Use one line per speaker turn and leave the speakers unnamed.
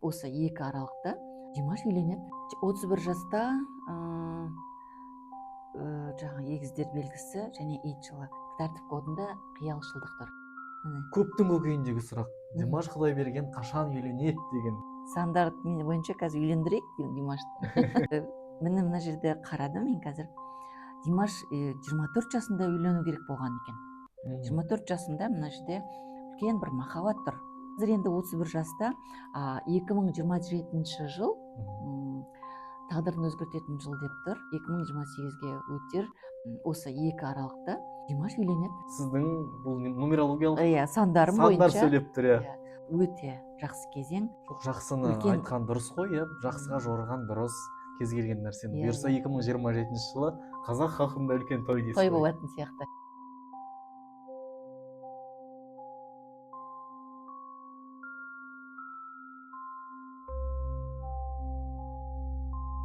Осы екі аралықта Димаш үйленеді. 31 жаста, жаңағы егіздер белгісі және ит жылы, тәртіп кодында қиялшылдық тұр, міне.
Көптің көкейіндегі сұрақ: Димаш Құдайберген қашан үйленеді деген.
Сандар мен бойынша қазір үйлендірейік Димашты. Міне, мына жерде қарадым мен қазір, Димаш 24 жасында үйлену керек болған екен. 24 жасында. Мына жерде үлкен бір махаббат тұр. Қазір енді 31 жаста, 2027 жыл тағдырын өзгертетін жыл деп тұр. 2028-ге өтер. Осы екі аралықта Димаш үйленеді.
Сіздің бұл нумерологиялық
Иә, сандарым
сандар
бойынша.
сөйлеп тұр, иә.
Иә, өте жақсы кезең.
Жоқ, жақсыны айтқан дұрыс қой, иә, жақсыға жорыған дұрыс кез келген нәрсені. Бұйырса, 2027 жылы қазақ халқында үлкен той дейсіз
Той
ғой.
болатын сияқты.